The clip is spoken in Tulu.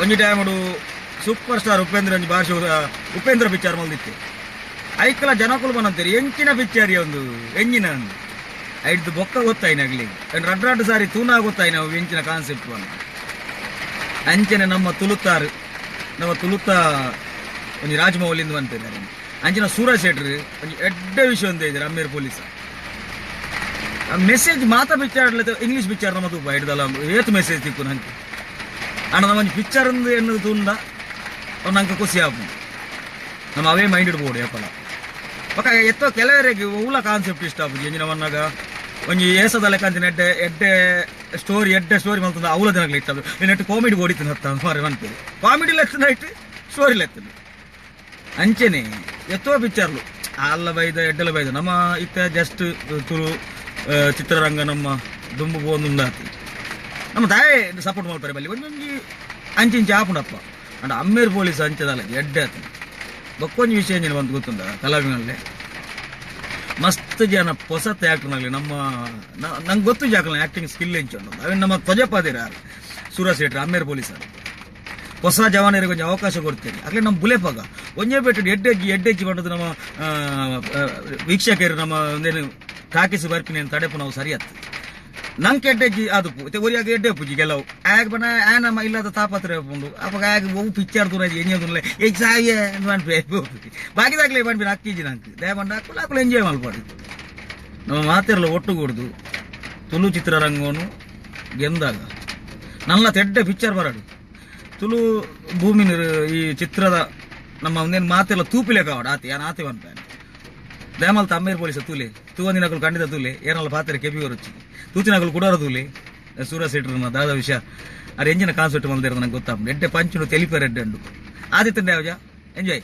ಒಂಜಿ ಟೈಮುಡು ಸೂಪರ್ ಸ್ಟಾರ್ ಉಪೇಂದ್ರ ಒಂಜಿ ಭಾಷೆ ಉಪೇಂದ್ರ ಪಿಕ್ಚರ್ ಮಲ್ದಿತ್ತೆ. ಐಕ್ಲ ಜನಕುಲು ಬನಂತೀರಿ, ಎಂಚಿನ ಪಿಕ್ಚರ್ ಒಂದು ಎಂಜಿನ ಅಂದು. ಐಡ್ದು ಬೊಕ್ಕ ಗೊತ್ತಾಯಿನ ಅಗ್ಲಿ ರಡ್ಡ್ ರಡ್ಡ್ ಸಾರಿ ತೂನಾ ಗೊತ್ತಾಯಿನ ಅವು ಎಂಚಿನ ಕಾನ್ಸೆಪ್ಟ್ ಪಂದ್. ಅಂಚನೆ ನಮ್ಮ ತುಳುತಾರ್, ನಮ್ಮ ತುಳುತ ಒಂಜಿ ರಾಜಮೌಳಿ ಪನ್ಪೆರ್ ಅರೆನ್. ಅಂಚಿನ ಸೂರಜ್ ಶೆಟ್ರ್ ಒಂಜಿ ಎಡ್ಡೆ ವಿಷಯ ಒಂದೇ ಇದ್ದಾರೆ. ಅಮ್ಮೇರ್ ಪೊಲೀಸ್ ಮೆಸೇಜ್ ಮಾತ picture, English picture ನಮ್ಮ ತೂಪ ಹಿಡ್ದಲ್ಲ, ಏತ್ ಮೆಸೇಜ್ ತಿಕ್ಕು ನಂಗೆ. ಆಂಡ ನಮ್ಮ ಒಂಜಿ ಪಿಕ್ಚರ್ ಅಂದ್ ಎನ್ನುದು ತೂಂಡ ಅವು ನಂಗೆ ಖುಷಿ ಆಪುಂಡು. ನಮ್ಮ ಅವೇ ಮೈಂಡ್ ಬೋಡು ಏಪಲ. ಬೊಕ ಎತ್ತೋ ಕೆಲವರಿಗೆ ಒವ್ಲ ಕಾನ್ಸೆಪ್ಟ್ ಇಷ್ಟ ಆಪುಜಿ. ಎಂಜಿನ ಪನ್ನಗ ಒಂಜಿ ಏಸದ ಲೆಕ್ಕ ಅಂಚಿನ ಎಡ್ಡೆ ಎಡ್ಡೆ ಸ್ಟೋರಿ, ಎಡ್ಡೆ ಸ್ಟೋರಿ ಮಲ್ತುಂಡ ಅವ್ಲ ಜನಕ್ಲೆ ಇಷ್ಟ ಆಪುಜಿ. ನೆಟ್ ಕಾಮಿಡಿ ಬೋಡಿತ್ತು ಹತ್ತ ಮಾರೆ ಪನ್ಪೆರ್. ಕಾಮಿಡಿ ಲೆತ್ತುಂಡ ಐಟ್ ಸ್ಟೋರಿ ಲೆತ್ತುಂಡು. ಅಂಚೆನೆ ಎತ್ತೋ ಪಿಕ್ಚರ್ಲು ಅಲ್ಲ ಬೈದ, ಎಡ್ಡೆಲ ಬೈದ. ನಮ್ಮ ಇತ್ತೆ ಜಸ್ಟ್ ತುಳು ಚಿತ್ರರಂಗ ನಮ್ಮ ದುಂಬು ಪೋವೊಂದುಂಡಾತಿ. ನಮ್ಮ ದಾಯೆ ಸಪೋರ್ಟ್ ಮಲ್ಪರೆ ಬಲ್ಲಿ, ಒಂಜೊಂಜಿ ಅಂಚಿಂಚಿ ಆಪುಂಡಪ್ಪ. ಅಂಡ ಅಮ್ಮೇರ್ ಪೊಲೀಸ್ ಅಂಚದಲ್ಲ, ಎಡ್ಡೆ ಆತು. ಬೊಕ್ಕೊಂಜಿ ವಿಷಯ ಎಂಜಿನ ಬಂತು ಗೊತ್ತುಂಡ? ಕಲಾವಿನಲ್ಲೇ ಮಸ್ತ್ ಜನ ಪೊಸತ್ ಆಕ್ಟರ್ನಲ್ಲಿ ನಮ್ಮ ನಂಗೆ ಗೊತ್ತು ಜಾಕಲ ಆಕ್ಟಿಂಗ್ ಸ್ಕಿಲ್ ಎಂಚ ಉಂಡು, ಅವೆನ್ ನಮ್ಮ ತೊಜಪಾದಿರ ಸೂರಜ್ ಶೆಟ್ರ್ ಅಮ್ಮೇರ್ ಪೊಲೀಸರು. ಹೊಸ ಜವಾನರಿಗೆ ಒಂಜಿ ಅವಕಾಶ ಕೊಡ್ತೇನೆ. ಅಕ್ಲೆ ನಮ್ಮ ಬುಲೆಪಾಗ ಒಂಜೇ ಪೆಟ್ಟು ಎಡ್ಡೆಜ್ಜಿ ಎಡ್ಡೆಜ್ಜಿ ಪಂಡದು ನಮ್ಮ ವೀಕ್ಷಕರು ನಮ್ಮ ಒಂದೇನು ಟಾಕೀಸ್ ಬರ್ಪಿನ ತಡೆಪು ನಾವು ಸರಿ ಆತು. ನಂಗೆ ಎಡ್ಡೆಜ್ಜಿ ಆದುಪ್ಪು, ಇತ್ತೆ ಒರಿಯಾಗ ಎಡ್ಡೆ ಉಪ್ಪುಜಿ ಕೆಲವು. ಆಗ ಪಂಡ ಆ ನಮ್ಮ ಇಲ್ಲದ ತಾಪತ್ರ ಉಂಡು. ಅಪಗ ಆಗ ಒವು ಪಿಕ್ಚರ್ ತೂರ ಎಂಜ ತೂಲೆ ಏ ಸಾಯ ಪನ್ಪೆ, ಬಾಕಿದಾಗ್ಲೇ ಪನ್ಪಿನ ಅಕ್ಕಿಜಿ ನಂಗೆ. ದಯ ಪಂಡ ಅಕುಲು ಅಕುಲು ಎಂಜಾಯ್ ಮಲ್ಪಾಡು. ನಮ್ಮ ಮಾತೆರ್ಲ ಒಟ್ಟುಗೂಡ್ದು ತುಳು ಚಿತ್ರರಂಗವನ್ನು ಗೆಂದಾಗ ನನ್ನ ತೆಡ್ಡೆ ಪಿಕ್ಚರ್ ಬರಡು. ತುಳು ಭೂಮಿನ ಈ ಚಿತ್ರದ ನಮ್ಮ ಒಂದೇನು ಮಾತೆಲ್ಲ ತೂಪಿಲೆ ಕಾವಡ ಆತಿ ಯಾನ್ ಆತಿ ಪನ್ಪೆ. ದಯಮಲ್ತ ಅಮ್ಮೇರ್ ಪೊಲೀಸ ತೂಲೆ. ತೂವಂದಿನಕುಲು ಖಂಡಿತ ತೂಲೆ. ಏನಲ್ಲ ಪಾತ್ರೆ ಕೆಬಿ ಬರುಚ್ಚಿ ತೂತಿನಕುಲು ಕುಡಾರ ತೂಲೆ. ಸೂರಜ್ ಶೆಟ್ರ್ ದಾದ ವಿಷಯ ಅರೆ ಎಂಜಿನ ಕಾನ್ಸೆಪ್ಟ್ ಮಲ್ದಿರೋದು ನಂಗೆ ಗೊತ್ತಾಪುಂಡು. ಎಡ್ಡೆ ಪಂಚುಡು, ತೆಲಿಪೆರ್ ಎಡ್ಡೆ ಉಂಡು. ಆದಿತ್ತಂಡೆ ಯಾವ್ಜ ಎಂಜಾಯ್.